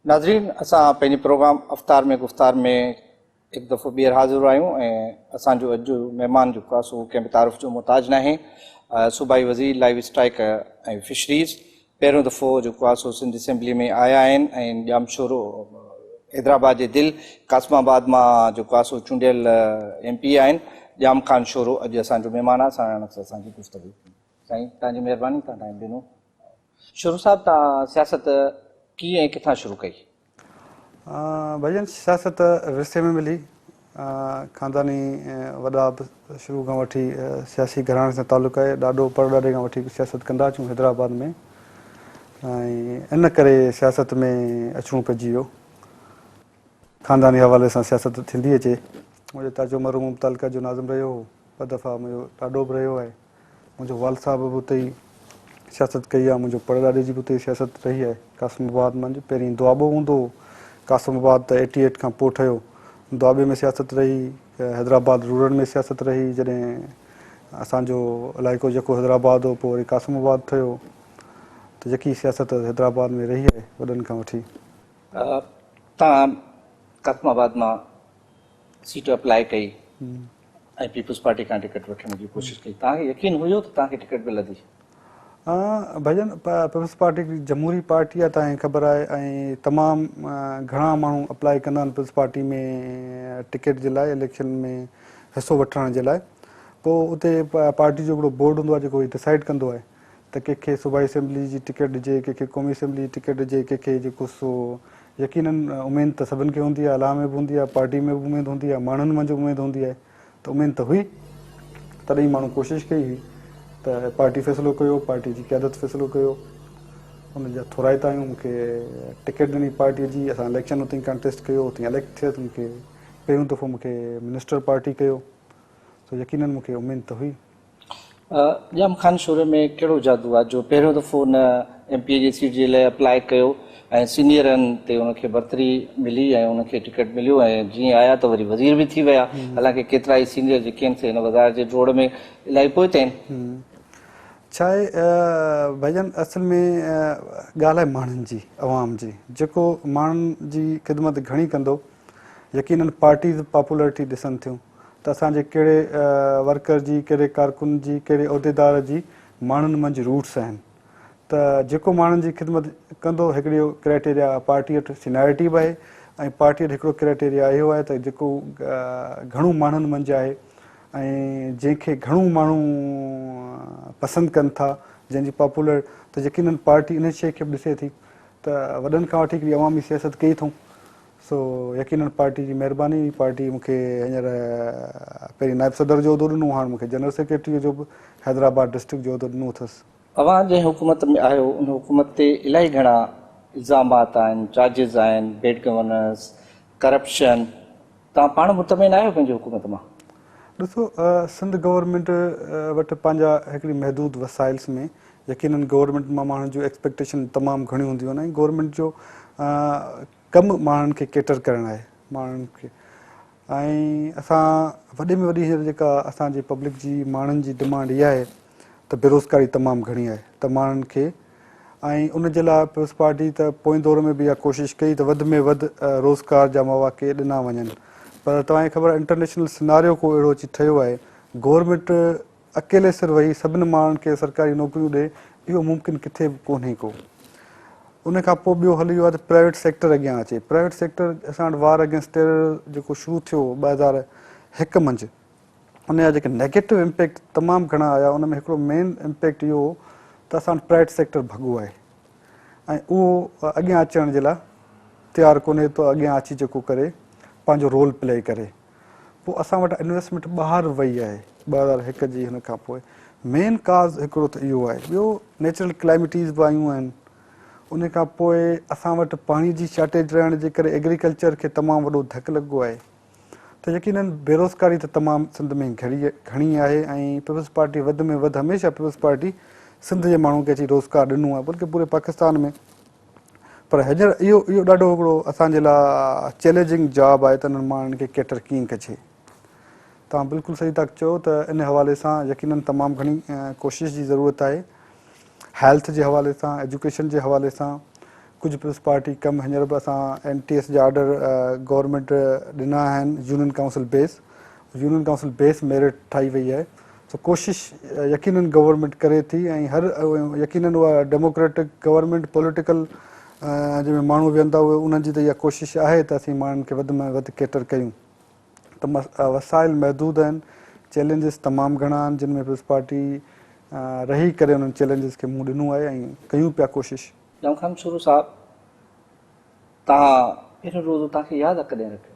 ناظرين اسان پنهنجي پروگرام افطار ۾ گفتار ۾ هڪ دفعو ٻيهر حاضر آهيون ۽ اسان جو اڄ جو مهمان جيڪو آهي سو ڪنهن به تعارف جو محتاج ناهي. صوبائي وزير لائيو اسٽائڪ ۽ فشريز پهريون دفعو جيڪو آهي سو سنڌ اسيمبلي ۾ آيا آهن ۽ ڄامشورو حيدرآباد جي دل قاسم آباد مان جيڪو آهي سو چونڊيل ايم پي آهن. ڄام خان شورو اڄ اسان جو مهمان آهي. ساڻس اسان جي گفتگو. سائين توهان جي مهرباني توهان ٽائيم ڏنو. شروع صاحب توهان سياست ڪيئن ۽ ڪٿان شروع ڪئي؟ ڀائيجان سياست ورثي ۾ ملي. خانداني وڏا به شروع کان وٺي سياسي گهراڻي سان تعلق آهي. ڏاڏو پر ڏاڏي کان وٺي سياست ڪندا اچون حيدرآباد ۾ ۽ ان ڪري سياست ۾ اچڻو پئجي ويو. خانداني حوالي سان سياست ٿيندي اچي. منهنجو چاچو مرحوم تعلقه جو ناظم رهيو هو. ٻه دفعا منهنجو ڏاڏو به رهيو آهي. منهنجو والد صاحب به اتي ئي سياست ڪئي آهي، منهنجو پڙ ڏاڏي جي به اتي ئي سياست رهي آهي. قاسم آباد منجهه پهرين دوآٻو هوندو هو، قاسم آباد ته ايٽي ايٽ کان پوء ٺهيو. دوآٻي ۾ سياست رهي، حيدرآباد رورل ۾ سياست رهي، جڏهن اسان جو علائقو جيڪو حيدرآباد هو پوء وري قاسم آباد ٺهيو ته جيڪي سياست حيدرآباد ۾ رهي آهي وڏن کان وٺي. تان قاسم آباد مان سيٽ اپلاء ڪئي ۽ پيپلز پارٽي کان ٽڪيٽ وٺڻ جي ڪوشش ڪئي، توهان کي يقين هيو ته توهان کي ٽڪيٽ ملندي؟ ڀائيجان پيپلز پارٽي هڪڙي جمهوري پارٽي آهي توهان کي خبر آهي ۽ تمام گهڻا ماڻهو اپلاء ڪندا آهن پيپلز پارٽي ۾ ٽڪيٽ جي لاء اليڪشن ۾ حصو وٺڻ جي لاء پوء اتي پارٽي جو هڪڙو بورڊ هوندو آهي جيڪو هي ڊسائيڊ ڪندو آهي ته ڪنهن کي صوبائي اسيمبلي جي ٽڪيٽ ڏجي، ڪنهن کي قومي اسيمبلي جي ٽڪيٽ ڏجي، ڪنهن کي جيڪو سو يقينن اميد ته سڀن کي هوندي آهي، الله ۾ به هوندي آهي، پارٽي ۾ به اميد هوندي آهي، ماڻهن منجهه اميد هوندي آهي ته اميد ته هئي تڏهن ئي ماڻهن ڪوشش ڪئي هئي ته پارٽي فيصلو ڪيو، پارٽي جي قيادت فيصلو ڪيو، ان جا ٿورائتا آهيون، مون کي ٽڪيٽ ڏني پارٽي جي، اسان اليڪشن اتي ڪانٽيسٽ ڪيو، اتي اليڪٽ ٿيس، مون کي پهريون دفعو مون کي منسٽر پارٽي ڪيو، سو يقينن مون کي اميد ته هئي. ڄام خان شوري ۾ ڪهڙو جادو آ جو پهريون دفعو هن ايم پي اي جي سيٽ جي لاء اپلاء ڪيو ۽ سينيئرن تي ان کي برتري ملي ۽ ان کي ٽڪيٽ مليو ۽ جيئن آيا ته وري وزير به ٿي ويا حالانڪه ڪيترائي سينيئر جيڪي آهن سي هن وزارت جي ڊوڙ ۾ الاهي پوئتي آهن. ڇا آهي ڀائيجان اصل ۾ ڳالهه آهي ماڻهن جي عوام جي جيڪو ماڻهن جي خدمت گهڻي ڪندو يقينن پارٽيز پاپولرٽي ڏسن ٿيون ته اسان جي ڪهڙي ورڪر جي، ڪهڙي ڪارڪن جي، ڪهڙي عهديدار جي ماڻهن منجهه روٽس آهن ته جيڪو ماڻهن جي خدمت ڪندو هڪڙي ڪرائيٽيريا پارٽي وٽ سينارٽي به آهي ۽ پارٽي وٽ هڪڙو ڪرائيٽيريا اهو آهي ته جيڪو گهڻو ماڻهن منجهه آهي ۽ جنهن کي گهڻو ماڻهو پسند ڪن ٿا جنهن جي پاپولر ته يقينن پارٽي ان شيء کي به ڏسي ٿي ته وڏن کان وٺي هڪڙي عوامي سياست ڪئي اٿئون سو يقينن پارٽي جي مهرباني هئي پارٽي مون کي هينئر پهرين نائب صدر جو عهدو ڏنو هاڻ مون کي جنرل سيڪريٽريء جو به حيدرآباد ڊسٽرڪٽ جو عهدو ڏنو اٿس. اوهان جنهن حڪومت ۾ آهيو ان حڪومت تي الاهي گهڻا الزامات آهن، چارجز آهن، بيڊ گورننس، ڪرپشن، توهان پاڻ مطمئن آهيو پنهنجي حڪومت مان؟ ڏسو سنڌ گورنمينٽ وٽ پنهنجا هڪڙي محدود وسائلس ۾ يقينن گورنمينٽ مان ماڻهن جون ايڪسپيڪٽيشن تمام گهڻيون هونديون آهن ۽ گورنمينٽ جو ڪم ماڻهن کي ڪيٽر ڪرڻ آهي ماڻهن کي ۽ اسان وڏي ۾ وڏي هينئر جيڪا اسان جي پبلڪ جي ماڻهن جي ڊمانڊ اها آهي ته بيروزگاري تمام گهڻي آهي ته ماڻهن کي ۽ ان جي لاء پيپلز پارٽي ته پوئين دور ۾ به اها ڪوشش ڪئي ته وڌ ۾ وڌ روزگار جا مواقع ڏنا وڃن پر توهان کي خبر آهي انٽرنيشنل سناريو ڪو اهڙو اچي ٺهيو آهي گورنمينٽ اڪيلي سر ويهي سڀني ماڻهن کي سرڪاري نوڪريون ڏئي اهو ممڪن ڪٿي به ڪونهي ڪو. ان کان پوء ٻيو حل اهو آهي ته پرائيويٽ سيڪٽر اڳيان اچي. پرائيويٽ سيڪٽر اسان وٽ وار اگينسٽ ٽيرر جيڪو شروع ٿيو 2001 منجهه ان جا جيڪي نيگيٽو امپيڪٽ تمام گهڻا آيا ان ۾ هڪڙو مين امپيڪٽ اهو هو ته اسان وٽ پرائيويٽ سيڪٽر ڀڳو آهي ۽ اهو اڳيان اچڻ جي لاء تيار ڪونهي ته اڳيان اچي جيڪو ڪري پنهنجو رول پلي ڪري. پوء اسان وٽ انويسٽمينٽ ٻاهر وئي آهي 2001 جي هن کان پوء مين ڪاز هڪڙو ته اهو آهي ٻيو نيچرل ڪلائمٽيز به آيون آهن ان کان پوء اسان وٽ پاڻي جي شارٽيج رهڻ جي ڪري ايگريڪلچر کي تمام وڏو ڌڪ لڳو آهي ته يقينن بيروزگاري ته تمام سنڌ ۾ گهڻي آهي ۽ پيپلز پارٽي وڌ ۾ وڌ هميشه پيپلز پارٽي سنڌ جي ماڻهن کي اچي روزگار ڏنو آهي بلڪه پوري پاڪستان ۾ پر هينئر اهو اهو ڏاڍو هڪڙو اسان جي لاء چئلينجنگ جاب آهي ته انهن ماڻهن کي ڪيٽر ڪيئن ڪجي. توهان بلڪل صحيح ٿا چئو ته ان حوالي سان يقينن تمام گهڻي ڪوشش جي ضرورت آهي. هيلٿ جي حوالي سان، ايجوڪيشن جي حوالي سان ڪجهه پيپلز پارٽي ڪم هينئر به اسان اين ٽي ايس جا آرڊر گورنمينٽ ڏنا آهن union council base union council base merit ٺاهي وئي آهي سو ڪوشش يقينن گورنمينٽ ڪري ٿي ۽ هر يقينن اها ڊيموڪريٽڪ گورنمينٽ پوليٽيڪل جنهن ۾ ماڻهو ويهن ٿا اهي انهن جي ته اها ڪوشش آهي ته اسين ماڻهن کي وڌ ۾ وڌ ڪيٽر ڪيون ته وسائل محدود آهن چئلينجز تمام گهڻا آهن جن ۾ پيپلز پارٽي رهي ڪري انهن چئلينجز کي منهن ڏنو آهي ۽ ڪيون پيا ڪوشش. ڄام خان سورو صاحب توهان پهريون روزو توهان کي ياد آ ڪڏهن رکيو؟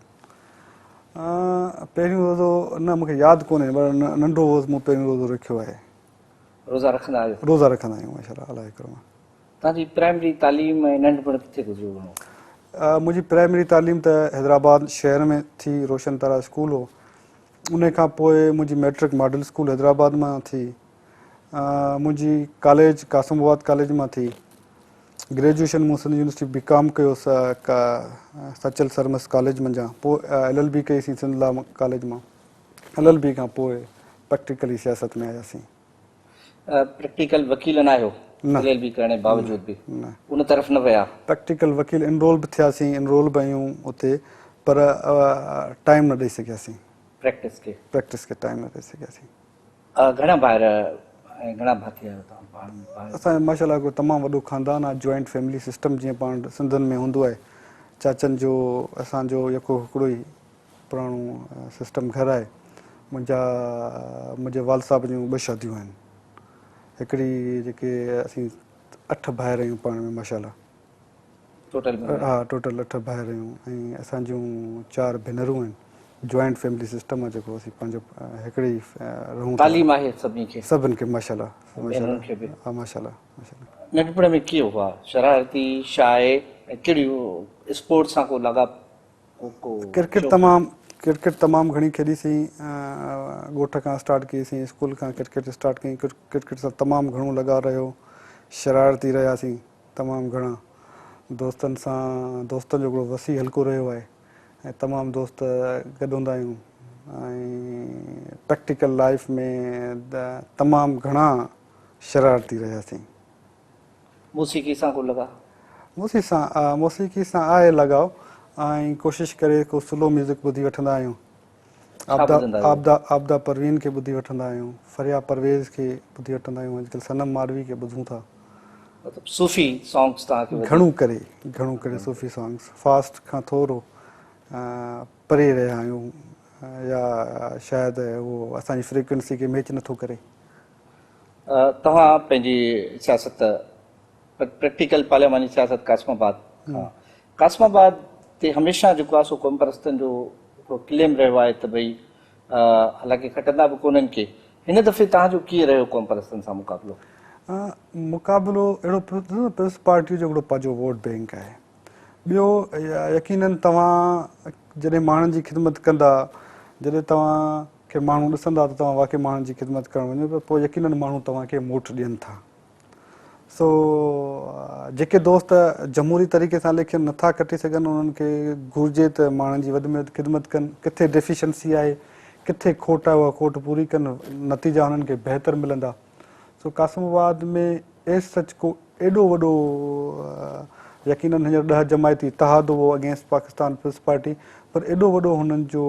پهريون روزو نه مون کي ياد ڪونهي پر ننڍو هوس مون پهريون روزو رکيو آهي. روزا رکندا آهيو؟ روزا رکندا آهيون ماشاءالله الله جي ڪرم. توهان جي پرائمري تعليم ۽ ننڍپڻ ڪٿي گذريو گهڻو؟ منهنجي پرائمري تعليم ته حيدرآباد شهر ۾ ٿي روشن تارا اسڪول هو انهي کان پوء منهنجي مئٽرڪ ماڊل اسڪول حيدرآباد مان ٿي منهنجي ڪاليج قاسم آباد ڪاليج مان ٿي. گريجوئيشن مون سنڌ يونيورسٽي بي ڪام ڪيو سچل سرمس ڪاليج منجهان پوء ايل ايل بي ڪئي سين سنڌ لا ڪاليج مان ايل ايل بي کان پوء پريڪٽيڪلي سياست ۾ آياسين. پريڪٽيڪل وڪيل نه آهيو ايل ايل بي ڪرڻ جي باوجود به ان طرف نه ويا؟ پريڪٽيڪل وڪيل انرول به ٿياسين انرول به آهيون اتي پر ٽائيم نه ڏئي سگهياسين. پريڪٽس کي؟ پريڪٽس کي ٽائيم نه ڏئي سگهياسين. گهڻا ڀائر ۽ گهڻا ڀاتي آهيو توهان پاڻ ۾؟ ڀائر؟ اسان جو ماشاء الله هڪڙو تمام وڏو خاندان آهي جوائنٽ فيملي سسٽم جيئن پاڻ سنڌين ۾ هوندو آهي چاچن جو اسان جو يڪو هڪڙو ئي پراڻو سسٽم گهر آهي منهنجا منهنجي والد صاحب جون ٻه شاديون آهن هڪڙي جيڪي اسين اٺ ڀائر آهيون پاڻ ۾ ماشاء الله. ٽوٽل ۾ ها ٽوٽل اٺ ڀائر آهيون ۽ اسان جون چار ڀينرون آهن جوائنٽ فيملي سسٽم آهي جيڪو اسين پنهنجو هڪڙي ئي رهون ٿا. تعليم آهي سڀني کي؟ سڀن کي ماشاء الله ڀينرن کي به؟ ها ماشاء الله ماشاء الله. ننڍپڻ ۾ ڪيئن هئا شرارتي شاء ۽ ڪهڙيون اسپورٽس سان ڪو لاڳاپو ڪو ڪرڪيٽ تمام ڪرڪيٽ تمام گهڻي کيڏي سين ڳوٺ کان اسٽارٽ ڪئي سين اسڪول کان ڪرڪيٽ اسٽارٽ ڪئي ڪرڪيٽ سان تمام گهڻو لڳاء رهيو شرارتي رهياسين تمام گهڻا دوستن سان دوستن جو هڪڙو وسيع حلقو رهيو آهي ۽ تمام دوست گڏ هوندا آهيون ۽ پريڪٽيڪل لائيف ۾ تمام گهڻا شرارتي رهياسين. موسيقي سان ڪو لڳاء؟ موسيقي سان موسيقي سان آهي لڳاء ۽ ڪوشش ڪري ڪو سلو ميوزڪ ٻڌي وٺندا آهيون. ڇا ٻڌندا آهيو؟ عابده عابده پروين کي ٻڌي وٺندا آهيون، فريا پرويز کي ٻڌي وٺندا آهيون، اڄڪلهه صنم ماروي کي ٻڌون ٿا. مطلب صوفي سانگس توهان کي وڌيڪ؟ گهڻو ڪري گهڻو ڪري صوفي سانگس، فاسٽ کان ٿورو پري رهيا آهيون يا شايد اهو اسان جي فريڪوئنسي کي ميچ نٿو ڪري. توهان پنهنجي سياست پريڪٽيڪل پارلياماني سياست قاسم آباد کان قاسم آباد تي هميشه جيڪو آهي سو قوم پرستن جو هڪڙو ڪليم رهيو آهي ته ڀئي حالانڪه کٽندا به ڪونهن ڪي هن دفعي توهان جو ڪيئن رهيو قوم پرستن سان مقابلو؟ مقابلو اهڙو پيپلز پارٽي جو هڪڙو پنهنجو ووٽ بينڪ آهي ٻيو يقينن توهان جڏهن ماڻهن جي خدمت ڪندا جڏهن توهان کي ماڻهو ڏسندا ته توهان واقعي ماڻهن جي خدمت ڪرڻ وڃو پيا پوء يقينن ماڻهو توهان کي موٽ ڏين ٿا سو جيڪي دوست جمهوري طريقي سان اليڪشن نٿا کٽي سگهن انهن کي گهرجي ته ماڻهن جي وڌ ۾ وڌ خدمت ڪن، ڪٿي ڊيفيشنسي آهي، ڪٿي کوٽ آهي اها کوٽ پوري ڪن، نتيجا انهن کي بهتر ملندا. سو قاسم آباد ۾ ايز سچ ڪو ايڏو وڏو يقينن هينئر ڏهه جماعتي اتحاد هو اگينسٽ پاڪستان پيپلز پارٽي پر ايڏو وڏو هنن جو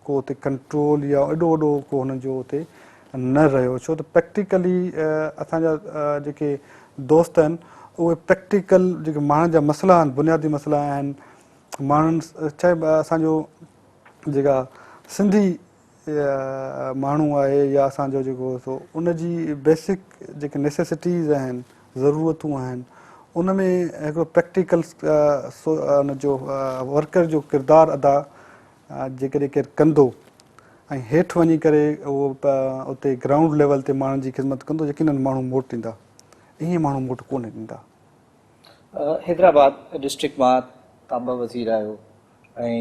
ڪو اتي ڪنٽرول يا ايڏو وڏو ڪو هنن جو اتي نه رهيو ڇو ته پريڪٽيڪلي اسان جا جيڪي دوست آهن اهي پريڪٽيڪل جيڪي ماڻهن جا مسئلا آهن بنيادي مسئلا آهن ماڻهن چاهي اسان جو جيڪا سنڌي ماڻهو آهي يا اسان جو جيڪو سو ان جي بيسڪ جيڪي نيسيسٽيز آهن ضرورتون آهن ان ۾ هڪڙو پريڪٽيڪل ان جو ورڪر جو ڪردار ادا جيڪڏهن ڪير ڪندو ۽ هيٺ وڃي ڪري اهو اتي گرائونڊ ليول تي ماڻهن جي خدمت ڪندو يقينن ماڻهو موٽ ڏيندا ائين ماڻهو موٽ ڪونه ڏيندا. حيدرآباد ڊسٽرڪٽ مان توهان ٻه وزير آهيو ۽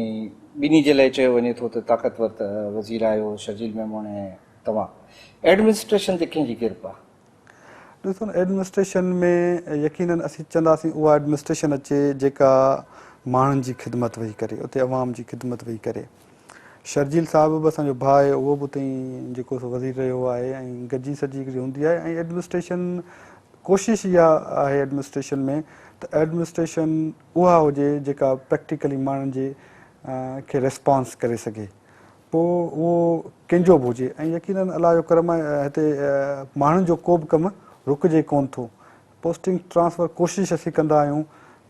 ٻنهي جي لاء چيو وڃي ٿو ته طاقتور وزير آهيو شرجيل ميمڻ ۽ توهان ايڊمنسٽريشن تي ڪنهن جي گرپ آهي؟ ڏسو نه ايڊمنسٽريشن ۾ يقينن اسين چونداسين اها ايڊمنسٽريشن اچي جيڪا ماڻهن جي خدمت وئي ڪري اتي عوام جي خدمت وئي ڪري شرجيل صاحب به اسان جو ڀاء آهي اهو به اتي ئي جيڪو سو وزير رهيو آهي ۽ گڏجي سڏجي هڪڙي هوندي آهي ۽ ايڊمنسٽريشن ڪوشش اها آهي ايڊمنسٽريشن ۾ ته ايڊمنسٽريشن اها هجي جيڪا پريڪٽيڪلي ماڻهن جي کي ريسپانس ڪري سگهي پوء اهو ڪنهن جو به هجي ۽ يقينن الله جو ڪرم آهي هتي ماڻهن جو ڪو به ڪم رڪجي ڪون ٿو پوسٽنگ ٽرانسفر ڪوشش اسين ڪندا آهيون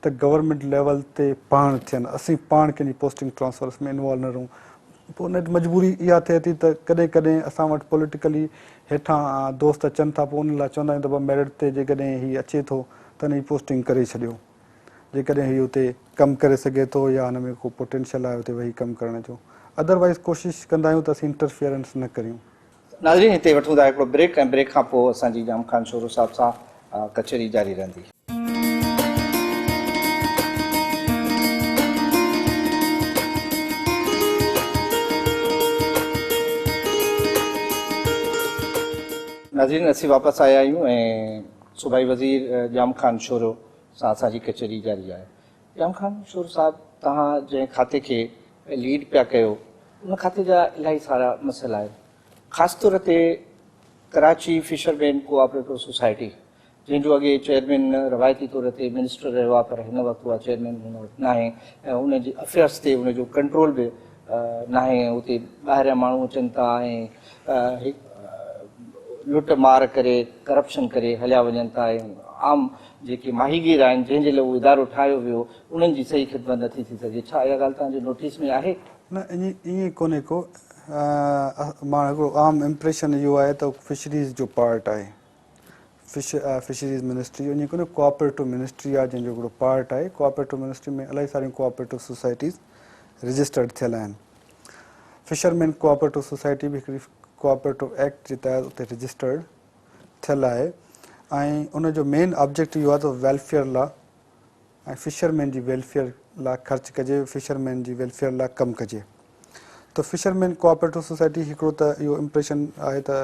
ته گورنمينٽ ليول تي پاڻ ٿين اسين پاڻ ڪنهن جي پوسٽنگ ٽرانسفرس ۾ انوالو نه رهون پوء ان مجبوري اها ٿئي ٿي ته ڪڏهن ڪڏهن اسان وٽ پوليٽيڪلي هيٺان دوست اچن ٿا پوء انهن لاء چوندا آهيون ته بابا ميرٽ تي جيڪڏهن هي اچي ٿو ته ان جي پوسٽنگ ڪري ڇڏيو جيڪڏهن هي اتي ڪم ڪري سگهي ٿو يا هن ۾ ڪو پوٽينشل آهي اتي ويهي ڪم ڪرڻ جو ادروائز ڪوشش ڪندا آهيون ته اسين انٽرفيئرنس نه ڪريون. ناظرين هتي وٺون ٿا هڪڙو بريڪ ۽ بريڪ کان پوء اسان جي ڄام خان شورو صاحب سان ڪچهري جاري رهندي. ناظرين اسين واپس آيا آهيون ۽ صوبائي وزير ڄام خان شورو سان اسان جي ڪچهري جاري آهي. ڄام خان شورو صاحب توهان جنهن کاتي کي ليڊ پيا ڪيو ان کاتي جا الاهي سارا مسئلا آهن خاص طور تي ڪراچي فشرمين ڪوآپريٽو سوسائٽي جنهن جو اڳي چيئرمين روايتي طور تي منسٽر رهيو آهي پر هن وقت اها چيئرمين هن وٽ ناهي ۽ ان جي افيئرس تي ان جو ڪنٽرول به ناهي ۽ اتي ٻاهريان ماڻهو اچن ٿا ۽ لٽ مار ڪري ڪرپشن ڪري هليا وڃن ٿا ۽ عام جيڪي ماهيگير آهن جنهن جي لاء اهو ادارو ٺاهيو ويو انهن جي صحيح خدمت نٿي ٿي سگهي ڇا اها ڳالهه توهان جي نوٽيس ۾ آهي؟ نه ائين ڪونهي ڪو مان هڪڙو عام امپريشن اهو آهي ته فشريز جو پارٽ آهي فش فشريز منسٽري ائين ڪونهي ڪوآپريٽو منسٽري آهي جنهن جو هڪڙو پارٽ آهي ڪوآپريٽو منسٽري ۾ الاهي ساريون ڪوآپريٽو سوسائٽيز رجسٽرڊ ٿيل آهن فشرمين ڪوآپريٽو سوسائٽي به هڪڙي ڪوآپريٽو ايڪٽ جي تحت اتي رجسٽرڊ ٿيل آهي ۽ ان جو مين آبجيڪٽ اهو آهي ته ويلفيئر لا ۽ فشرمين جي ويلفيئر لا خرچ ڪجي فشرمين جي ويلفيئر لا ڪم ڪجي ته فشرمين ڪوآپريٽو سوسائٽي هڪڙو ته اهو امپريشن آهي ته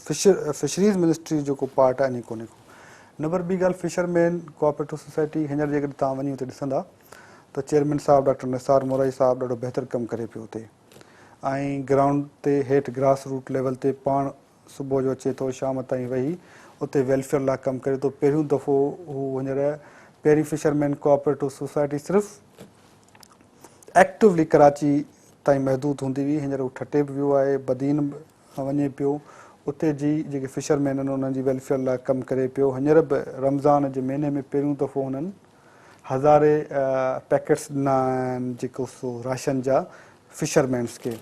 فشر فشريز منسٽري جو ڪو پارٽ آهي ڪونهي ڪو نمبر ٻي ڳالهه فشرمين ڪوآپريٽو سوسائٽي هينئر جيڪڏهن توهان وڃي اتي ڏسندا ته چيئرمين صاحب ڊاڪٽر نثار مورائي صاحب ڏاڍو بهتر ڪم ڪري پيو اتي ۽ گرائونڊ تي هيٺ گراس روٽ ليول تي پاڻ صبح جو اچي ٿو شام تائين ويهي اتي ويلفيئر لاء ڪم ڪري ٿو پهريون دفعو هو هينئر پهرين فشرمين ڪوآپريٽو سوسائٽي صرف ايڪٽوولي ڪراچي تائين محدود هوندي هئي هينئر هو ٺٽي به ويو آهي بدين به وڃي پيو اتي جي جيڪي فشرمين آهن انهن جي ويلفيئر لاء ڪم ڪري پيو هينئر به رمضان جي مهيني ۾ پهريون دفعو هنن هزارين پيڪيٽس ڏنا آهن جيڪو سو راشن جا فشرمينس کي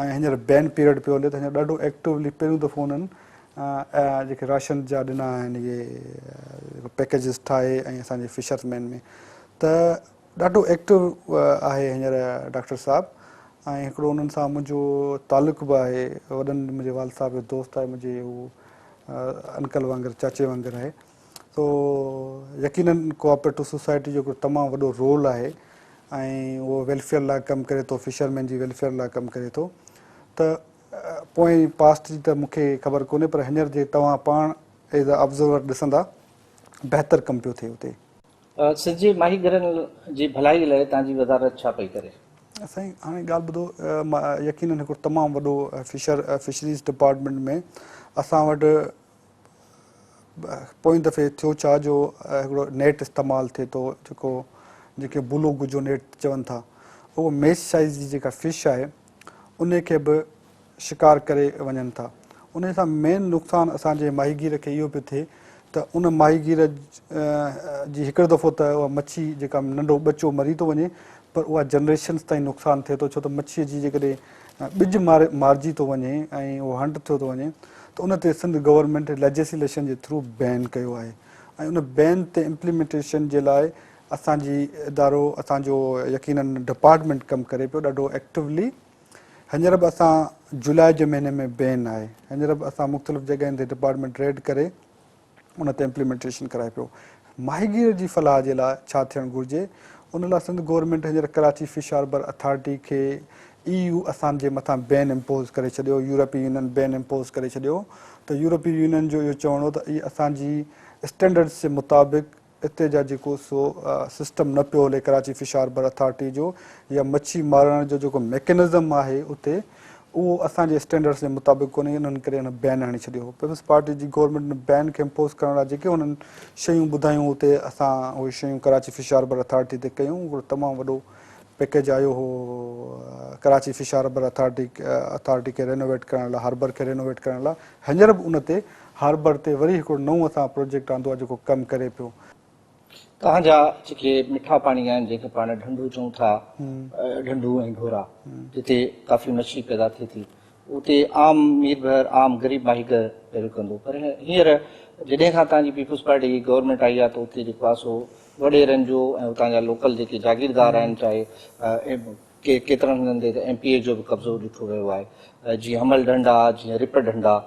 ۽ هينئر بين پيريڊ پيو هلي ته هينئر ڏاڍو ايڪٽوولي پهريون دفعو انهن جيڪي راشن جا ڏنا آهن اهي پيڪيجز ٺاهي ۽ اسان جي فشرمين ۾ ته ڏاڍو ايڪٽو آهي هينئر ڊاڪٽر صاحب ۽ هڪڙو انهن سان منهنجو تعلق به آهي وڏن منهنجي والد صاحب جو دوست آهي منهنجي هو انڪل وانگر چاچي وانگر آهي سو يقينن ڪوآپريٽو سوسائٽي جو هڪڙو تمام وڏو رول آهي ۽ اهو ويلفيئر لاء ڪم ڪري ٿو فشرمين جي ويلفيئر لاء ڪم ڪري ٿو ته پوئين پاسٽ جي ته مون کي خبر ڪونهي پر هينئر جي توهان پاڻ ايز اي آبزرور ڏسندا بهتر ڪم پيو ٿئي اتي. سنڌ جي ماهيگيرن جي ڀلائي لاء توهان جي وزارت ڇا پئي ڪري؟ سائين هاڻي ڳالهه ٻڌو يقينن هڪڙو تمام وڏو فشر فشريز ڊپارٽمينٽ ۾ اسان وٽ پوئين دفعي ٿيو ڇا جو هڪڙو نيٽ استعمال ٿئي ٿو جيڪو جنهن کي بلو گجو نيٽ چون ٿا اهو ميش سائيز جي جيڪا فش آهي ان کي به شڪار ڪري وڃن ٿا ان سان مين نقصان اسان جي ماهيگير کي اهو پيو ٿئي ته ان ماهيگير جي هڪڙو دفعو ته اها مڇي جيڪا ننڍو ٻچو مري ٿو وڃي پر اها جنريشنس تائين نقصان ٿئي ٿو ڇو ته مڇي جي جيڪڏهن ٻج مارجي ٿو وڃي ۽ اهو هنٽ ٿيو ٿو وڃي ته ان تي سنڌ گورنمينٽ ليجسليشن جي ٿرو بين ڪيو آهي ۽ ان بين تي امپليمينٽيشن جي لاء اسان جي ادارو اسان جو يقينن ڊپارٽمينٽ ڪم ڪري پيو ڏاڍو ايڪٽوولي هينئر به اسان جولاء جي مهيني ۾ بين آهي هينئر به اسان مختلف جڳهين تي ڊپارٽمينٽ ريڊ ڪري ان تي امپليمينٽيشن ڪرائي پيو. ماهيگير جي فلاح جي لاء ڇا ٿيڻ گهرجي ان لاء سنڌ گورنمينٽ هينئر ڪراچي فش هاربر اٿارٽي کي اي يو اسان جي مٿان بين امپوز ڪري ڇڏيو يورپي يونين بين امپوز ڪري ڇڏيو ته يورپي يونين جو اهو چوڻ هو ته اهي اسان جي اسٽينڊرڊس جي مطابق اتي جا جيڪو سو سسٽم نه پيو هلي ڪراچي فش هاربر اٿارٽي جو يا مڇي مارڻ جو جيڪو ميڪنزم آهي اتي اهو اسان جي اسٽينڊرڊس جي مطابق ڪونهي انهن ڪري ان بين هڻي ڇڏيو هو. پيپلز پارٽي جي گورنمينٽ ان بين کي امپوز ڪرڻ لاء جيڪي انهن شيون ٻڌايون اتي اسان اهي شيون ڪراچي فش هاربر اٿارٽي تي ڪيون هڪڙو تمام وڏو پيڪيج آيو هو Karachi fish harbour authority authority کي رينوويٽ ڪرڻ لاء هاربر کي رينوويٽ ڪرڻ لاء هينئر به ان تي هاربر تي وري هڪڙو نئون اسان پروجيڪٽ آندو آهي جيڪو ڪم ڪري پيو. توهان جا جيڪي مٺا پاڻي آهن جنهن کي پاڻ ڍنڍون چئون ٿا ڍنڍون ۽ ڍورا جتي ڪافي مڇي پيدا ٿئي ٿي اتي عام ميربحر عام غريب ماهيگر پيرو ڪندو پر هينئر جڏهن کان توهان جي پيپلز پارٽي جي گورنمينٽ آئي آهي ته اتي جيڪو آهي سو وڏيرن جو ۽ اتان جا لوڪل جيڪي جاگيردار آهن چاهي ڪيترن هنڌن تي ته ايم پي اي جو به قبضو ڏٺو ويو آهي جيئن حمل ڍنڍ آ جيئن رپ ڍنڍ آ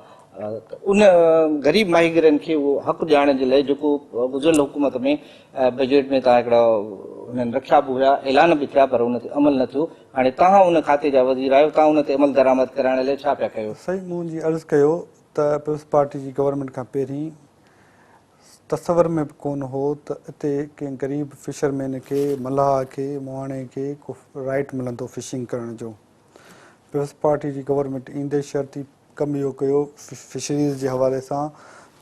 ته ان غريب ماهيگيرن کي اهو حق ڏيارڻ جي لاء جيڪو گذريل حڪومت ۾ بجيٽ ۾ تان هڪڙا انهن رکيا به هيا اعلان به ٿيا پر ان تي عمل نه ٿيو هاڻي توهان ان کاتي جا وزير آهيو توهان ان تي عمل درآمد ڪرائڻ لاء ڇا پيا ڪيو؟ سائين مون جي عرض ڪيو ته پيپلز پارٽي جي گورنمينٽ کان پهرين تصور ۾ به ڪونه هو ته اتي ڪنهن غريب فشر مين کي، ملاح کي، مهاڻي کي ڪو رائيٽ ملندو فشنگ ڪرڻ جو. پيپلز پارٽي جي گورنمينٽ ايندي شرط ئي ڪم اهو ڪيو فشريز جي حوالي سان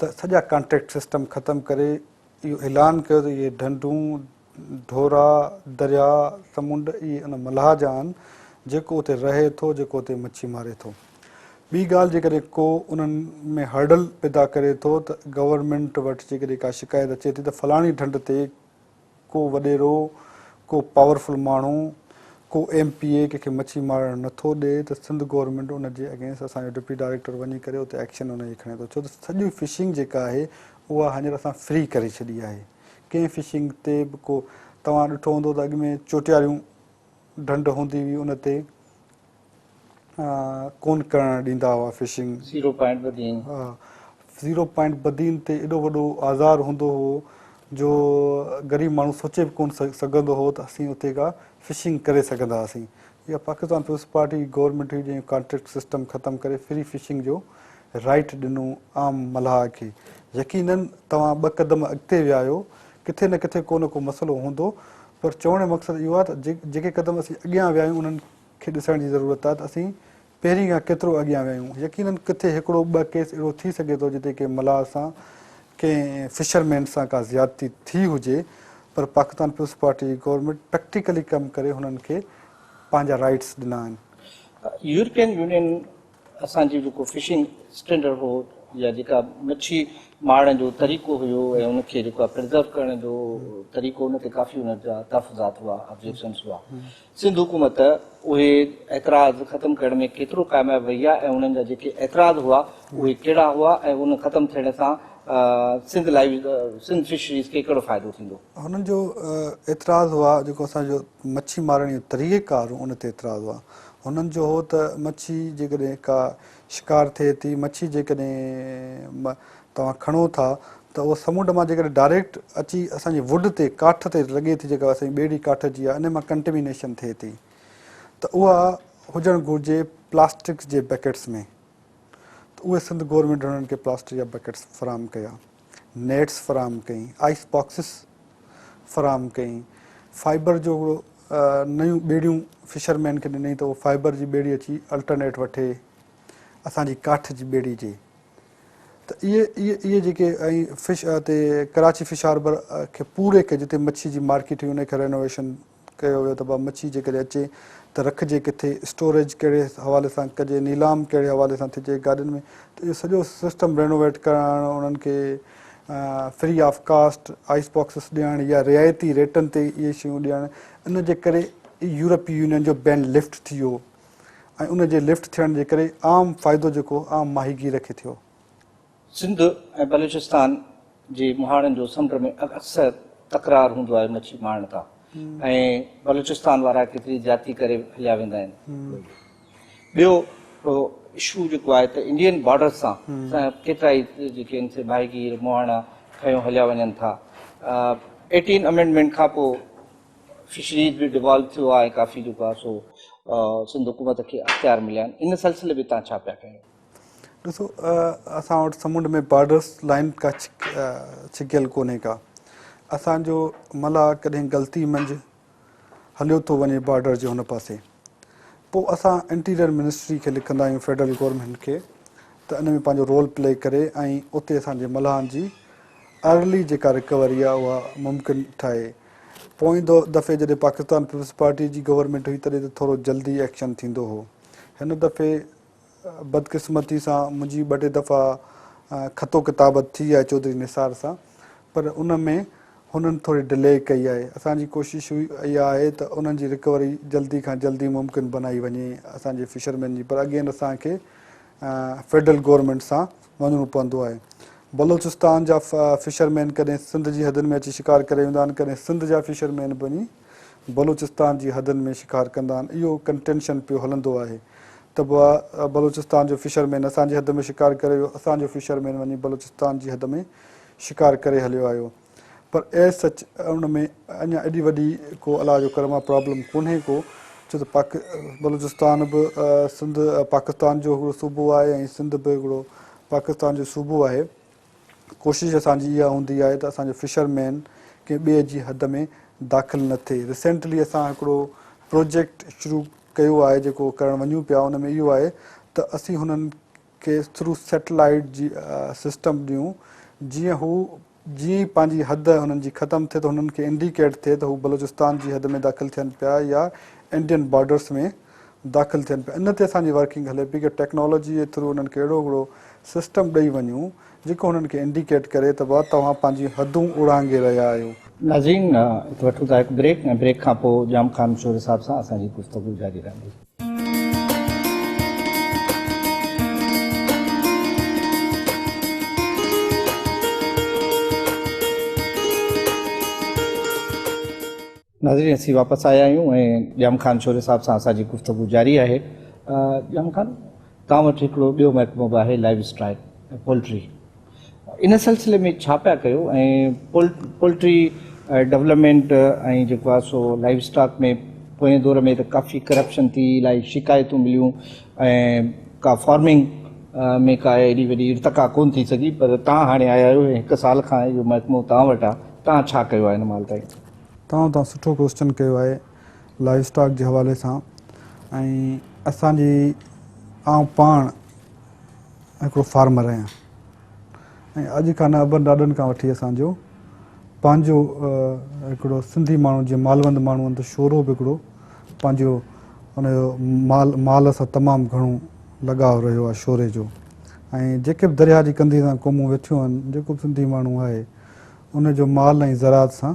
ته سڄا ڪانٽريڪٽ سسٽم ختم ڪري اهو اعلان ڪيو ته اهي ڍنڍون، ڍورا، درياء، سمنڊ اهي ان ملاح جا آهن جيڪو اتي رهي ٿو، جيڪو اتي مڇي ماري ٿو. ٻي ڳالهه جيڪڏهن ڪو انهن ۾ هرڊل پيدا ڪري ٿو ته گورنمينٽ وٽ جيڪڏهن ڪا شڪايت اچي ٿي ته فلاڻي ڍنڍ تي ڪو وڏيرو، ڪو پاورفل ماڻهو، ڪو ايم پي اي ڪنهن کي مڇي مارڻ نه ٿو ڏئي ته سنڌ گورنمينٽ ان جي اگينسٽ اسان جو ڊپٽي ڊائريڪٽر وڃي ڪري اتي ايڪشن ان جي کڻي ٿو ڇو ته سڄي فشنگ جيڪا آهي اها هينئر اسان فري ڪري ڇڏي آهي ڪنهن فشنگ تي به ڪو توهان ڏٺو هوندو ته اڳ ۾ چوٽياريون ڍنڍ هوندي هئي ان تي ڪون ڪرڻ ڏيندا هئا فشنگ. Zero point Badin. ها زيرو پوائنٽ بدين تي ايڏو وڏو آزار هوندو هو جو غريب ماڻهو سوچي به ڪون سگهندو هو ته اسين اتي ڪا فشنگ ڪري سگهندا هئاسين. اها پاڪستان پيپلز پارٽي جي گورنمينٽ هئي جنهن ڪانٽريڪٽ سسٽم ختم ڪري فري فشنگ جو رائيٽ ڏنو عام ملاح کي. يقينن توهان ٻه قدم اڳتي ويا آهيو ڪٿي نه ڪٿي ڪو نه ڪو مسئلو هوندو پر چوڻ جو مقصد اهو آهي ته جيڪي قدم اسين اڳيان ويا آهيون انهن کي ڏسڻ جي ضرورت آهي ته اسين پهرين کان ڪيترو اڳيان ويا آهيون. يقينن ڪٿي هڪڙو ٻه ڪيس اهڙو ٿي سگهي ٿو جتي ڪنهن ملاح سان ڪنهن فشر مين سان ڪا زيادتي ٿي هجي پر پاڪستان پيپلز پارٽي جي گورنمينٽ پريڪٽيڪلي ڪم ڪري هنن کي پنهنجا رائيٽس ڏنا آهن. يورپين يونين اسان جي جيڪو فشنگ اسٽينڊرڊ هو يا جيڪا مڇي مارڻ جو طريقو هيو ۽ ان کي جيڪو آهي پرزرو ڪرڻ جو طريقو ان تي ڪافي ان جا تحفظات هئا آبجيڪشنس هئا سنڌ حڪومت اهي اعتراض ختم ڪرڻ ۾ ڪيترو ڪامياب وئي آهي ۽ انهن جا جيڪي اعتراض هئا اهي ڪهڙا هئا ۽ ان ختم ٿيڻ سان سنڌ لائيو سنڌ فشريز کي ڪهڙو فائدو ٿيندو؟ هنن جو اعتراض هئا جيڪو اسان جو مڇي مارڻ جو طريقي ڪار هو ان تي اعتراض هئا هنن جو هو ته مڇي جيڪڏهن ڪا شڪار ٿئي ٿي مڇي جيڪڏهن توهان کڻو ٿا ته اهو سمنڊ مان جيڪڏهن ڊائريڪٽ اچي اسان جي ووڊ تي ڪاٺ تي لڳي ٿي جيڪا اسان جي ٻيڙي ڪاٺ جي آهي ان مان ڪنٽمينيشن ٿئي ٿي ته اها هجڻ گهرجي پلاسٽڪ جي بڪيٽس ۾ ته اهي سنڌ گورنمينٽ هنن کي پلاسٽڪ جا بڪيٽس فراهم ڪيا نيٽس فراهم ڪئي آئس باڪسز فراهم ڪئي فائبر جو هڪڙو نيون ٻيڙيون فشرمين کي ڏنئي ته اهو فائبر جي ٻيڙي اچي الٽرنيٽ وٺي اسان جي ڪاٺ جي ٻيڙي جي ته اهي اهي اهي جيڪي ۽ فش تي ڪراچي فش هاربر کي پوري کي جتي مڇي جي مارڪيٽ هئي ان کي رينوويشن ڪيو ويو ته با مڇي جيڪڏهن اچي ته رکجي ڪٿي اسٽوريج ڪهڙي حوالي سان ڪجي نيلام ڪهڙي حوالي سان ٿجي گاڏين ۾ ته اهو سڄو سسٽم رينوويٽ ڪرائڻ انهن کي free of cost ice boxes ڏيڻ يا رعايتي ريٽن تي اهي شيون ڏيڻ ان جي ڪري يورپي يونين جو بين لفٽ ٿي ويو ۽ ان جي لفٽ ٿيڻ جي ڪري عام فائدو جيڪو عام ماهيگير کي ٿيو. سنڌ ۽ بلوچستان جي مهاڻن جو سمنڊ ۾ اڪثر تڪرار هوندو آهي مڇي مارڻ تان ۽ بلوچستان وارا ڪيتري زيادتي ڪري هليا ويندا آهن. ٻيو اشو جيڪو آهي ته انڊين بارڊر سان ڪيترائي جيڪي آهن سي ماهيگير مهاڻا کنيو هليا وڃن ٿا. ايٽين امينڊمينٽ کان پوء فشريز به ڊوالو ٿيو آهي ۽ ڪافي جيڪو آهي سو سنڌ حڪومت کي اختيار مليا آهن ان سلسلي ۾ توهان ڇا پيا ڪيو؟ ڏسو اسان وٽ سمنڊ ۾ بارڊرس لائن ڪا ڇڪيل ڪونهي ڪا اسان جو ملاح ڪڏهن غلطي منجهه هليو ٿو وڃي بارڊر جي هن پاسي. پوء اسان انٽيريئر منسٽري کي لکندا آهيون فيڊرل گورنمينٽ کي ته ان ۾ پنهنجو رول پلي ڪري ۽ اتي اسان جي ملاحن جي ارلي جيڪا رڪوري آهي اها ممڪن ٺاهي. پوئين دفعي جڏهن پاڪستان پيپلز پارٽي جي گورنمينٽ هئي تڏهن ته ٿورو جلدي ايڪشن ٿيندو هو. هن دفعي بدقسمتي سان منهنجي ٻه ٽي دفعا خط و ڪتابت ٿي آهي چوڌري نثار سان پر ان ۾ هنن ٿوري ڊلي ڪئي آهي. اسان جي ڪوشش اها آهي ته انهن جي رڪوري جلدي کان جلدي ممڪن بنائي وڃي اسان جي فشرمين جي پر اگين اسان کي فيڊرل گورنمينٽ سان وڃڻو پوندو آهي. بلوچستان جا فشرمين ڪڏهن سنڌ جي حدن ۾ اچي شڪار ڪري ويندا آهن ڪڏهن سنڌ جا فشرمين به وڃي بلوچستان جي حدن ۾ شڪار ڪندا آهن. اهو ڪنٽينشن پيو هلندو آهي ته بلوچستان جو فشرمين اسان جي حد ۾ شڪار ڪري ويو، اسان جو فشرمين وڃي بلوچستان جي حد ۾ شڪار ڪري هليو آيو. پر ايز سچ ان ۾ اڃا ايڏي وڏي ڪو الله جو ڪرم آ پرابلم ڪونهي ڪو ڇو ته پاڪ بلوچستان به سنڌ پاڪستان جو هڪڙو صوبو آهي ۽ سنڌ به هڪڙو پاڪستان جو صوبو آهي. ڪوشش اسان جي اها هوندي آهي ته اسان جو فشر مين ڪنهن ٻئي جي حد ۾ داخل نه ٿئي. ريسينٽلي اسان هڪڙو پروجيڪٽ شروع ڪيو آهي جيڪو ڪرڻ وڃون پيا ان ۾ اهو آهي ته اسين هنن کي ٿرو سيٽلائيٽ جي سسٽم ڏيون جيئن هو جيئن ئي پنهنجي حد هنن جي ختم ٿئي ته هنن کي انڊيڪيٽ ٿئي ته هو بلوچستان جي حد ۾ داخل ٿين پيا يا انڊين بارڊرس ۾ داخل ٿين پيا ان تي اسان جي ورڪنگ هلي پئي ڪه ٽيڪنالاجي جي ٿرو انهن کي اهڙو هڪڙو سسٽم ڏئي وڃون جيڪو هنن کي انڊيڪيٽ ڪري ته بابا توهان پنهنجي حدون اڙانگي رهيا آهيو. ناظرين هت وٺون ٿا هڪ بريڪ ۽ بريڪ کان پوء ڄام خان شوري صاحب سان اسان جي گفتگو جاري رهندي. ناظرين اسين واپس آيا آهيون ۽ ڄام خان شوري صاحب سان اسان جي گفتگو جاري آهي. ڄام خان توهان وٽ هڪڙو ٻيو محڪمو به آهي لائيو اسٽاڪ ۽ پولٽري ان سلسلي ۾ ڇا پيا ڪيو ۽ پولٽري ڊولپمينٽ ۽ جيڪو آهي سو لائيو اسٽاڪ ۾ پوئين دور ۾ ته ڪافي ڪرپشن ٿي الاهي شڪايتون مليون ۽ ڪا فارمنگ ۾ ڪا ايڏي وڏي ارتقا ڪون ٿي سگهي پر توهان هاڻي آيا آهيو ۽ هڪ سال کان اهو محڪمو توهان وٽ آهي توهان ڇا ڪيو آهي هن مهل تائين؟ توهان تمام سٺو ڪوسچن ڪيو آهي لائيو اسٽاڪ جي حوالي سان ۽ اسان جي آئون پاڻ هڪڙو فارمر آهيان ۽ اڄ کان نه ابن ڏاڏن کان وٺي اسان جو پنهنجو هڪڙو سنڌي ماڻهو جيئن مالوند ماڻهو آهن ته شورو به هڪڙو پنهنجو ان جو مال مال سان تمام گهڻو لڳاء رهيو آهي شوري جو ۽ جيڪي به درياهه جي ڪنڌي سان قومون ويٺيون آهن جيڪو به سنڌي ماڻهو آهي ان جو مال ۽ زراعت سان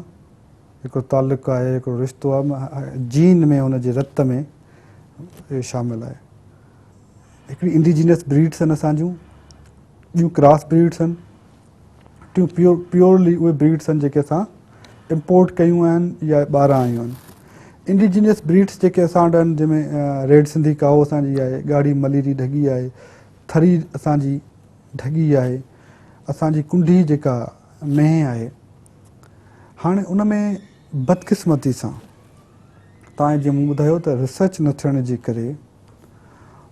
هڪڙو تعلق آهي، هڪڙو رشتو آهي، جين ۾ هن جي رت ۾ اهو شامل آهي. هڪڙي انڊيجينس بريڊس آهن اسان جون، ٻيون ڪراس بريڊس آهن، ٽيون پيورلي اهي بريڊس آهن جيڪي اسان امپورٽ ڪيون آهن يا ٻاهران آيون آهن. انڊيجينس بريڊس جيڪي اسان وٽ آهن جنهن ۾ ريڊ سنڌي ڪائو اسان جي آهي، ڳاڙهي مليري ڍڳي آهي، ٿري اسان جي ڍڳي آهي، اسان جي ڪنڍي جيڪا مينهن آهي. هاڻي ان ۾ بدقسمتي سان تان جيئن مون ٻڌايو ته ريسرچ نه ٿيڻ جي ڪري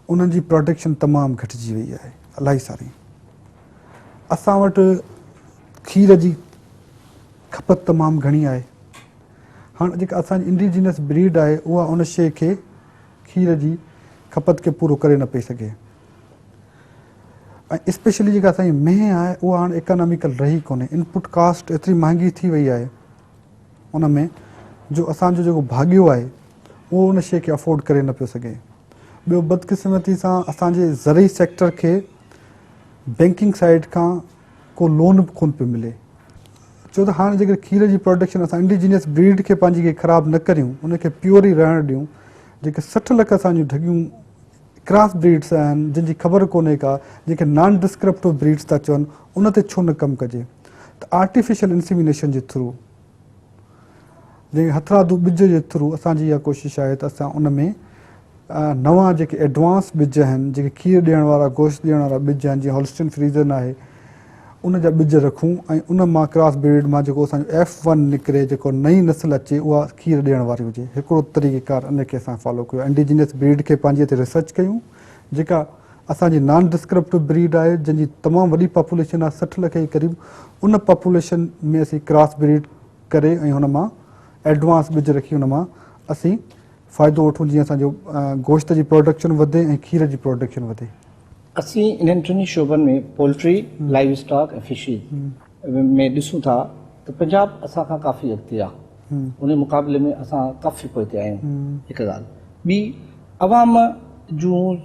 انهن جي پروڊڪشن تمام گهٽجي وئي آهي الاهي ساري. اسان وٽ کير جي کپت تمام گهڻي آهي. هاڻي جيڪا اسان جي انڊيجينس بريڊ آهي اها ان شيء کي کير جي کپت کي پورو ڪري نه پئي سگهي. ۽ اسپيشلي جيڪا اسان جي مينهن آهي اها هاڻي اڪاناميڪل رهي ڪونهي انپوٽ ڪاسٽ ايتري مهانگي ٿي وئي آهي ان ۾ جو اسان جو جيڪو ڀاڳيو آهي اهو ان شيء کي افورڊ ڪري نه پيو سگهي ٻيو بدقسمتي سان اسان جي زرعي سيڪٽر کي بينڪنگ سائيڊ کان ڪو لون به ڪون پيو ملي ڇو ته هاڻي جيڪڏهن کير جي پروڊڪشن اسان انڊيجينس بريڊ کي پنهنجي کي خراب نه ڪريون ان کي پيور ئي رهڻ ڏيون جيڪي 60 لک اسان جون ڍڳيون ڪراس بريڊس آهن جن جي خبر ڪونهي ڪا جن کي نان ڊسڪرپٽو بريڊس ٿا چون ان تي ڇو نه ڪم ڪجي ته آرٽيفيشل انسيمينيشن جي ٿرو جنهن هٿرادو ٻج جي ٿرو اسان جي اها ڪوشش آهي ته اسان ان ۾ نوان جيڪي ايڊوانس ٻج آهن جيڪي کير ڏيڻ وارا گوشت ڏيڻ وارا ٻج آهن جيئن هولسٽن فريزن آهي ان جا ٻج رکون ۽ ان مان ڪراس بريڊ مان جيڪو اسان جو ايف ون نڪري جيڪو نئين نسل اچي اها کير ڏيڻ واري هجي هڪڙو طريقي ڪار ان کي اسان فالو ڪيو انڊيجينس بريڊ کي پنهنجي هتي ريسرچ ڪيون جيڪا اسان جي نان ڊسڪرپٽو بريڊ آهي جنهن جي تمام وڏي پاپوليشن آهي 60 لک جي قريب ان پاپوليشن ۾ اسين ڪراس بريڊ ڪري ۽ هن مان ايڊوانس ٻج رکي ان مان اسين فائدو وٺون جيئن اسان جو گوشت جي پروڊڪشن وڌي ۽ کير جي پروڊڪشن وڌي. اسين انهن ٽنهي شعبن ۾ پولٽري، لائيو اسٽاڪ ۽ فشريز ۾ ڏسون ٿا ته پنجاب اسان کان ڪافي اڳتي آ ان مقابلي ۾ اسان ڪافي پوئتي آهيون هڪ ڳالهه ٻي عوام جون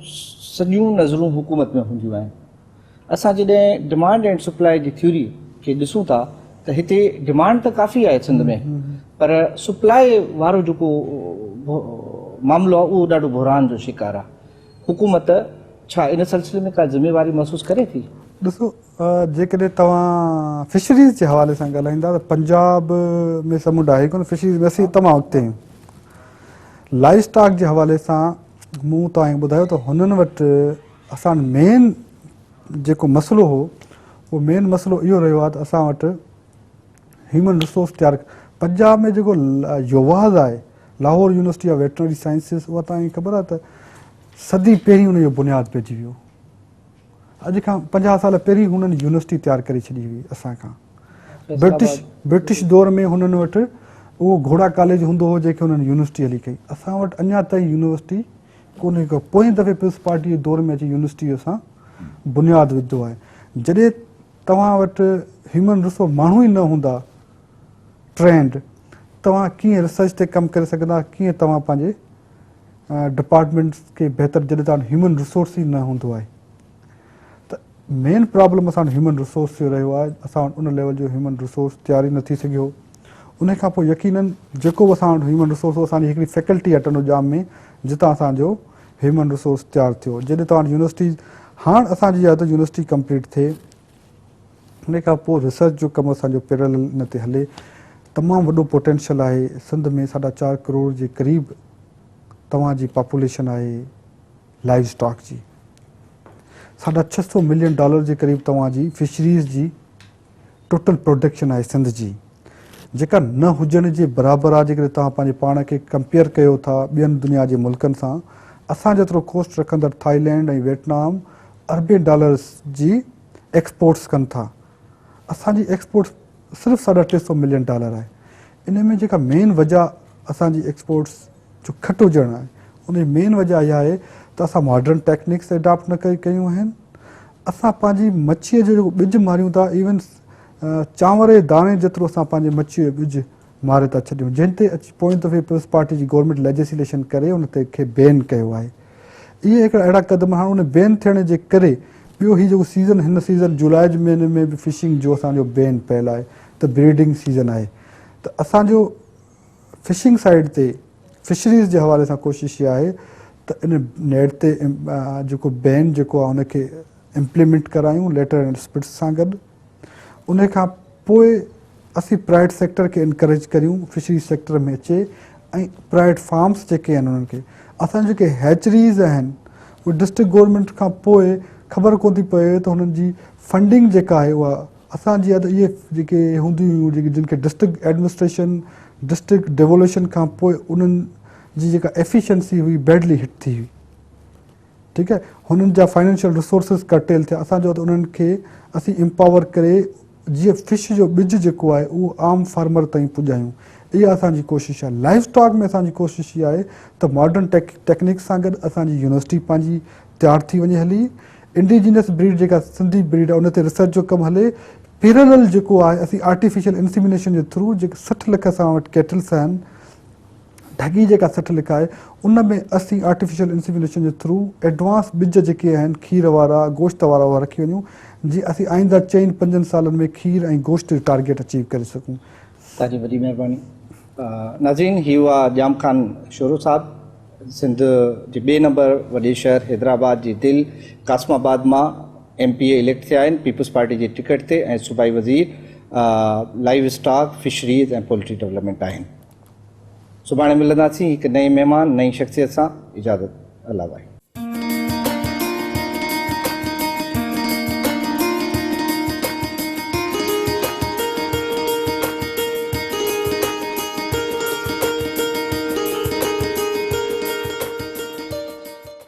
سڄيون نظرون حڪومت ۾ هونديون آهن اسان جڏهن ڊمانڊ اينڊ سپلاء جي ٿيوري کي ڏسون ٿا ته هتي ڊمانڊ ته ڪافي آهي سنڌ ۾ پر سپلاء وارو جيڪو معاملو آهي اهو ڏاڍو بحران جو شڪار آهي. حڪومت ڇا ان سلسلي ۾ ڪا ذميواري محسوس ڪري ٿي؟ ڏسو جيڪڏهن توهان فشريز جي حوالي سان ڳالهائيندا ته پنجاب ۾ سمنڊ آهي ڪونه، فشريز ۾ اسين تمام اڳتي آهيون. لائيو اسٽاڪ جي حوالي سان مون توهان کي ٻڌايو ته هنن وٽ اسان وٽ مين جيڪو مسئلو هو اهو مين مسئلو اهو رهيو آهي ته اسان وٽ هيومن ريسورس تيار پنجاب ۾ جيڪو يوواز آهي Lahore university of veterinary sciences اها توهان کي خبر آهي ته صدي پهرين ان جو بنياد پئجي ويو اڄ کان 50 سال پهرين هنن يونيورسٽي تيار ڪري ڇڏي هئي اسان کان برٽش برٽش دور ۾ هنن وٽ اهو گهوڙا ڪاليج هوندو هو جنهن کي هنن يونيورسٽي هلي ڪئي اسان وٽ اڃا تائين يونيورسٽي ڪونهي ڪو. پوئين دفعي پيپلز پارٽي جي دور ۾ اچي يونيورسٽي جو اسان بنياد وڌو آهي. جڏهن توهان وٽ هيومن ريسورس ماڻهو ئي نه هوندا ٽرينڊ توهان ڪيئن ريسرچ تي ڪم ڪري سگهندا ڪيئن توهان پنهنجي ڊپارٽمينٽس کي بهتر جڏهن توهان وٽ هيومن ريسورس ئي نه هوندو آهي. ته مين پرابلم اسان وٽ هيومن ريسورس جو رهيو آهي اسان وٽ ان ليول جو هيومن ريسورس تيار ئي نه ٿي سگهيو ان کان پوء يقينن جيڪو به اسان وٽ هيومن ريسورس هو اسان جي هڪڙي فيڪلٽي آهي ٽنڊو ڄام ۾ جتان اسان جو هيومن ريسورس تيار ٿيو جڏهن توهان وٽ يونيورسٽي هاڻ اسان جي آهي ته يونيورسٽي ڪمپليٽ ٿئي ان کان پوء ريسرچ جو ڪم اسان جو پيرل ان تي هلي تمام وڏو پوٽينشل آهي سنڌ ۾ ساڍا چار ڪروڙ جي قريب توهان جي پاپوليشن آهي لائيو اسٽاڪ جي ساڍا 600 ملين ڊالر جي قريب توهان جي فشريز جي ٽوٽل پروڊڪشن آهي سنڌ جي جيڪا نه هجڻ جي برابر آهي جيڪڏهن توهان پنهنجي پاڻ کي ڪمپيئر ڪيو ٿا ٻين دنيا جي ملڪن سان اسان جيترو ڪوسٽ رکندڙ ٿائيلينڊ ۽ ويٽنام اربين ڊالرز جي ايڪسپورٽس ڪن ٿا اسان جي ايڪسپورٽس صرف ساڍا 300 ملين ڊالر آهي ان ۾ جيڪا مين وجه اسان جي ايڪسپورٽس جو گهٽ هجڻ آهي ان جي مين وجه اها آهي ته اسان ماڊرن ٽيڪنڪس اڊاپٽ نه ڪري ڪيون آهن اسان پنهنجي مڇيء جو جيڪو ٻج ماريون ٿا ايون چانور جي داڻي جيترو اسان پنهنجي مڇيء جو ٻج ماري ٿا ڇڏيون جنهن تي اچي پوئين دفعي پيپلز پارٽي جي گورنمينٽ ليجسليشن ڪري ان تي کي بين ڪيو آهي اهي هڪڙا اهڙا قدم هاڻ ان بين ٿيڻ جي ڪري ٻيو هي جيڪو سيزن هن سيزن جولاء جي مهيني ۾ به فشنگ جو اسان جو بين پيل آهي ته بريڊنگ سيزن آهي ته اسان جو فشنگ سائيڊ تي فشريز جي حوالي سان ڪوشش اها آهي ته ان نيٽ تي جيڪو بين جيڪو آهي ان کي امپليمينٽ ڪرايون ليٽر اينڊ اسپرٽس سان گڏ ان کان پوء اسين پرائيويٽ سيڪٽر کي انڪريج ڪريون فشريز سيڪٽر ۾ اچي ۽ پرائيويٽ فارمس جيڪي آهن انهن کي اسان جيڪي هيچريز آهن اهي ڊسٽرڪٽ گورنمينٽ کان پوء خبر ڪونه ٿي پوي ته هنن جي فنڊنگ جيڪا آهي اها اسان جي ته اهي جيڪي هونديون هيون جيڪي جن کي ڊسٽرڪٽ ايڊمنسٽريشن ڊسٽرڪٽ ڊيولوشن کان پوء انهن جي جيڪا ايفيشنسي هئي بيڊلي هٽ ٿي هئي ٺيڪ آهي هنن جا فائنينشل ريسورسز ڪرٽيل ٿيا اسان جو ته انهن کي اسين امپاور ڪري جيئن فش جو ٻج جيڪو آهي اهو عام فارمر تائين پڄايون اها اسان جي ڪوشش آهي لائف اسٽاڪ ۾ اسان جي ڪوشش اها آهي ته ماڊرن ٽيڪنڪ سان گڏ اسان جي يونيورسٽي پنهنجي تيار ٿي وڃي هلي انڊيجينس بريڊ جيڪا سنڌي بريڊ آهي ان تي ريسرچ جو ڪم هلي پيرلل جيڪو آهي اسين آرٽيفيشل انسيمينيشن جي ٿرو جيڪي 60 لک اسان وٽ ڪيٽلس آهن ڍڳي جيڪا 60 لک آهي ان ۾ اسين آرٽيفيشل انسيمينيشن جي ٿرو ايڊوانس ٻج جيڪي آهن کير وارا گوشت وارا اها رکي وڃون جي اسين آئنده چئن پنجن سالن ۾ کير ۽ گوشت جو ٽارگيٽ اچيو ڪري سگهون. توهان جي وڏي مهرباني. ناظرين هي هئا ڄام خان شورو صاحب سنڌ جي ٻئي نمبر وڏي شهر حيدرآباد جي دل قاسم آباد مان ايم پي اي اليڪٽ ٿيا آهن پيپلز پارٽي جي ٽڪيٽ تي ۽ صوبائي وزير live stock, fisheries ۽ poultry development آهن. سڀاڻي ملنداسين هڪ نئين مهمان نئين شخصيت سان اجازت الله واهي.